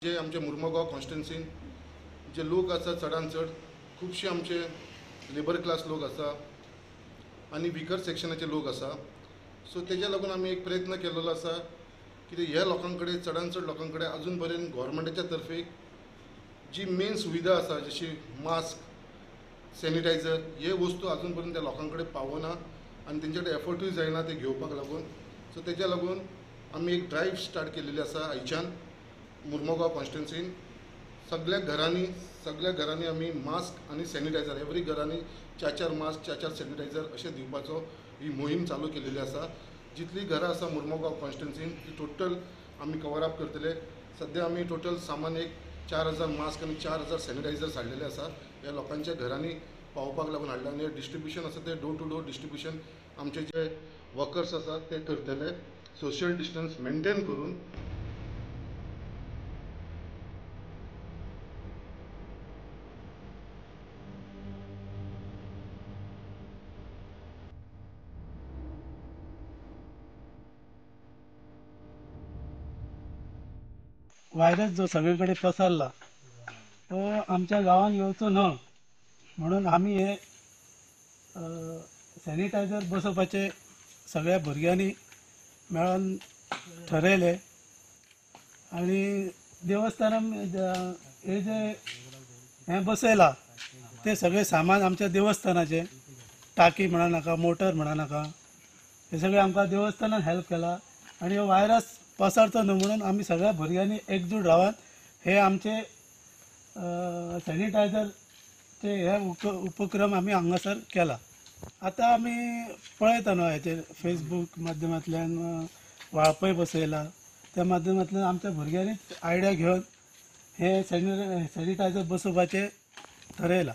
जे आमचे मुर्मगांव कॉन्स्टिट्युन्सीन जे लोक आसा चडान चड खुबशे आमचे लेबर क्लास लोक आसा आनी विकर सेक्शनाचे लोक आसा. सो तेज्या लागून आमी एक प्रयत्न केल्लो आसा की ह्या लोकां कडेन चडान चड लोकां कडेन अजून पर्यंत गव्हर्मेंटाच्या तर्फे जी मेन सुविधा आसा जशी मास्क, सॅनिटायझर हे वस्तू अजून पर्यंत त्या लोकां कडेन पावना आनी तेंचे कडेन एफर्टूय जायना ते घेवपाक लागून. सो तेज्या लागून आमी एक ड्रायव्ह स्टार्ट केलेली आसा आयच्यान मुर्मगांव कॉन्स्टिट्युन्सीन सगळ्या घरांनी आमी मास्क आनी सॅनिटायझर एवरी घरांनी 4-4 मास्क, 4-4 सॅनिटायझर अशें दिवपाचो ही मोहीम चालू केलेली आसा. जितली घरां आसा मुर्मगांव कॉन्स्टिट्युन्सीन ती टोटल आमी कवर अप करतले. सद्या आमी टोटल सामान एक 4000 मास्क आनी 4000 सॅनिटायझर्स हाडलेले आसा. ह्या लोकांच्या घरांनी पावोवपाक लागून हाडला आनी डिस्ट्रिब्युशन आसा ते डोर टू डोर डिस्ट्रिब्युशन आमचे जे वर्कर्स आसा ते करतले सोशल डिस्टन्स मेंटेन करून. व्हायरस जो सगळीकडे पसरला तो आमच्या गांवांत येवचो न्हय म्हणून आमी हे सॅनिटायझर बसोवपाचे सगळ्या भुरग्यांनी मेळोन ठरयलें आनी देवस्थानान हे जे हें बसयलां तें सगळें सामान आमच्या देवस्थानाचें, टाकी म्हणा नाका, मोटर म्हणा नाका, हें सगळें आमकां देवस्थानान हेल्प केला आनी हो व्हायरस पसरचो न्हू म्हणून आमी सगळ्या भुरग्यांनी एकजूट रावन हे आमचे सॅनिटायझरचे हे उपक्रम आमी हांगासर केला. आतां आमी पळयता न्हू हेचेर फेसबूक माध्यमांतल्यान वाळपय बसयला, त्या माध्यमांतल्यान आमच्या भुरग्यांनीच आयडिया घेवन हे सॅनिटायझर बसोवपाचें ठरयलां.